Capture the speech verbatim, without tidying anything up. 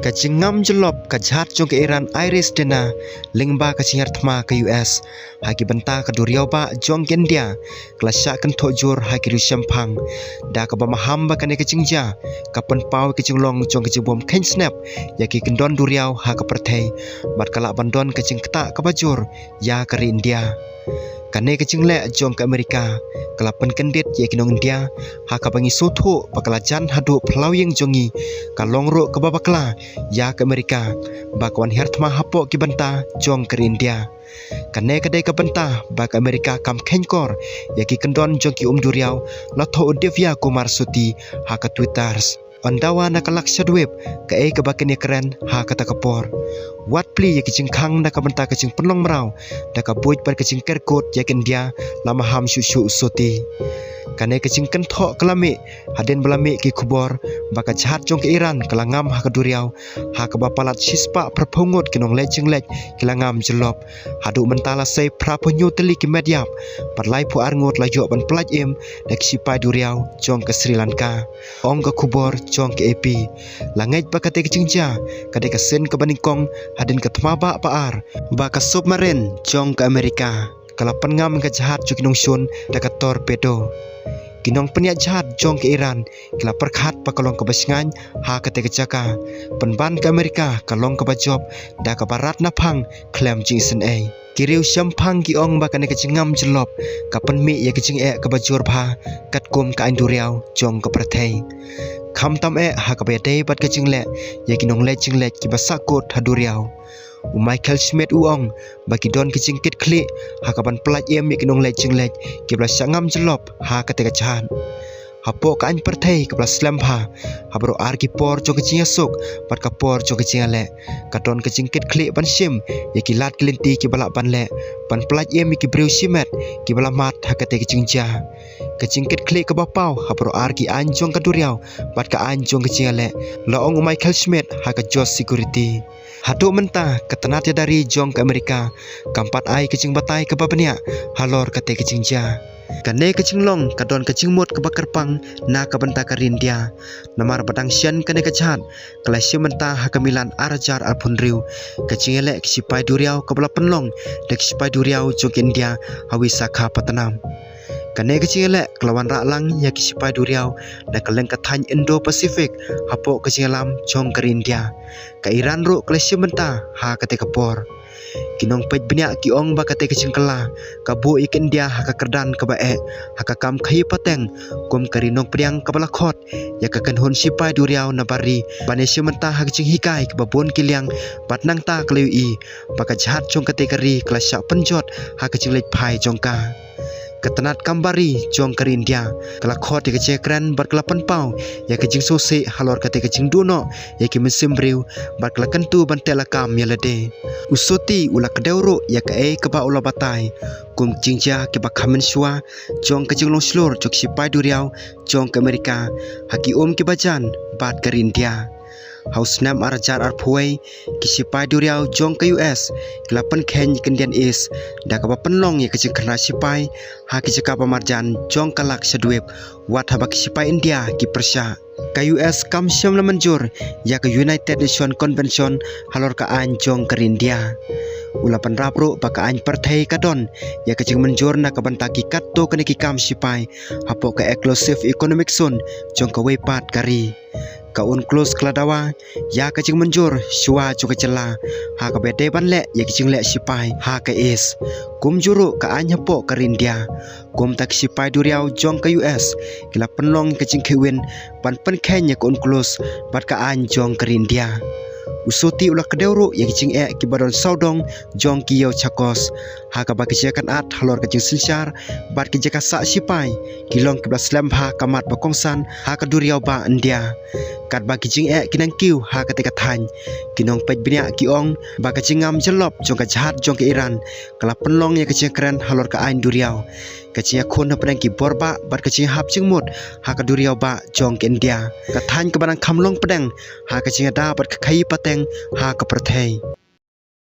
Ka jingngam jyllop ka jhad jong ka Iran Iris Dena lyngba ka jingïarap thma ka U S ha ki bynta ka duriaw bah jong ka India ka la shah kynthoh jur ha ki riew shemphang. Da kaba maham ba kane ka jingjia ka pynpaw ka jinglong jong ka jingbym kheiñ snep ïa ki kyndon duriaw ha ka pyrthei bad ka lah ban don ka jingktah kaba jur ïa ka ri India. Kane ka jingleh jong ka Amerika ka la pynkyndit ïa ki nong India ha kaba ngi sngewthuh ba ka la jan haduh phyllaw ïing jong ngi, ka long ruh kaba bakla ïa ka Amerika ba ka wan hiar thma hapoh ki bynta jong ka ri India. Kane ka dei ka bynta ba ka Amerika kam kheiñkor ïa ki kyndon jong ki um duriaw, la thoh u Divya Kumar Soti ha ka Twitter. Ynda wan na ka Lakshadweep, kaei kaba kin ïakren ha kata ka por? Wat plie ïa ki jingkhang na ka bynta ka jingpynlong mraw da ka buit bad ka jingkerkut ïa ka India, la maham shuh shuh, u Soti. Kane ka jingkynthoh ka la mih hadien ba la mih ki khubor ba ka jhad jong ka Iran ka la ngam ha ka duriaw, ha kaba palat shispah phraphew ngut ki nongleit jingleit ki la ngam jyllop. Haduh mynta la sei phraphew hynñiew tylli ki met ïap bad laiphew ar ngut la ïoh ban pyllait im da ki shipai duriaw jong ka Sri Lanka, ong ka khubor jong ka A P. La ngeit ba kata ka jingjia ka dei ka sien kaba nyngkong hadien ka thma bah ba ar ba ka submarine jong ka Amerika ka la pynngam ka jhad jong ki nongshun da ka torpedo. Ki nongpynïaid jhad jong ka Iran ki la pyrkhat ba ka long kaba shngaiñ ha kata ka jaka, pynban ka Amerika ka long kaba jop da kaba rat na phang khlem jingisynei. Ki riew shemphang ki ong ba kane ka jingngam jyllop ka pynmih ïa ka jingeh kaba jur bha katkum ka aiñ duriaw jong ka pyrthei, khamtam eh ha kaba ïadei bad ka jingleh ïa ki nongleit jingleit kiba sahkut ha duriaw. U Michael Schmidt u ong ba ki don ki jingkitkhlieh ha kaban pyllait im ïa ki nongleit jingleit kiba la shah ngam jyllop ha kata ka jhad. Hapoh ka aiñ pyrthei kaba la slem bha, ha baroh ar ki por jong ka jingïasuk bad ka por jong ka jingïaleh, ka don ka jingkitkhlieh ban shim ïa ki lad ki lynti kiba lah ban leh ban pyllait im ïa ki briew shimet kiba la mad ha kata ka jingjia. Ka jingkitkhlieh kaba paw ha baroh ar ki aiñ jong ka duriaw bad ka aiñ jong ka jingïaleh, la ong u Michael Schmidt ha ka Josh Security. Haduh mynta ka tnat ïada ri jong ka Amerika kam pat ai ka jingbatai kaba bniah halor kata ka jingjia. Kane ka jinglong ka don ka jingmut kaba kyrpang na ka bynta ka ri India, namar ba dang shen kane ka jhad ka la shim bynta ha ka Milan ar hajar arphew hynriew, ka jingïaleh ki shipai duriaw kaba la pynlong da ki shipai duriaw jong ka India ha Visakhapatnam. Kane ka jingïaleh ka la wanrah lang ïa ki shipai duriaw na ka liang ka thaiñ Indo-Pacific hapoh ka jingïalam jong ka ri India. Ka Iran ruh ka la shim bynta ha kata ka por. Ki nongpeit bniah ki ong ba kata ka jingkylla ka buh ïa ka India ha ka kyrdan kaba eh ha ka kam khaïi pateng kum ka ri nongpdiang kaba la khot ïa ka kynhun shipai duriaw na bar ri ban ïashim bynta ha ka jinghikai kaba bun ki liang, bad nangta ka la ïohi ba ka jhad jong kata ka ri ka la shah pynjot ha ka jingleit phai jong ka. Ka tnat kam bar ri jong ka ri India ka la khot ïa ka jingkren bad ka la pynpaw ïa ka jingsngewsih halor kata ka jingduh noh ïa ki mynsiem briew bad ka la kyntu ban teh lakam ïa lade. U Soti u la kdew ruh ïa kaei kaba u la batai kum jingjia kiba kham mynshuwa jong ka jinglong shlur jong ki shipai duriaw jong ka Amerika ha ki um kiba jan bad ka ri India. Ha u snem ar hajar arphew wei, ki shipai duriaw jong ka U S ki la pynkheiñ ïa ka Indian Ace da kaba pynlong ïa ka jingkhynra shipai ha ki jaka ba marjan jong ka Lakshadweep, wat haba ki shipai India ki pyrshah. Ka U S kam shym la mynjur ïa ka United Nations Convention halor ka aiñ jong ka ri India. U la pynrap ruh ba ka aiñ pyrthei ka don ïa ka jingmynjur na ka bynta ki katto katne ki kam shipai hapoh ka Exclusive Economic Zone jong kawei pat ka ri. Ka UNCLOS ka la dawa ïa ka jingmynjur shuwa jong ka jylla ha kaba ïadei ban leh ïa ka jingleh shipai ha ka Ace. Kumjuh ruh ka aiñ hapoh ka ri India, kumta ki shipai duriaw jong ka U S ki la pynlong ïa ka jingkheiwin ban pynkheiñ ïa ka UNCLOS bad ka aiñ jong ka ri India. U Soti u la kdew ruh ïa ki jingeh kiba don sawdong jong ki ïew chakos, ha kaba ki jaka kynat halor ka jingsynshar bad ki jaka sah shipai ki long kiba la slem bha ka mat ba kongsan ha ka duriaw bah India. Katba ki jingeh ki nang kiew ha kata ka thaiñ, ki nongpeit bniah ki ong ba ka jingngam jyllop jong ka jhad jong ka Iran ka la pynlong ïa ka jingkren halor ka aiñ duriaw, ka jingïakhun hapdeng ki bor bah bad ka jinghap jingmut ha ka duriaw bah jong ka India, ka thaiñ kaba nang kham long pdeng ha ka jingïada bad ka khaïi pateng ha ka pyrthei.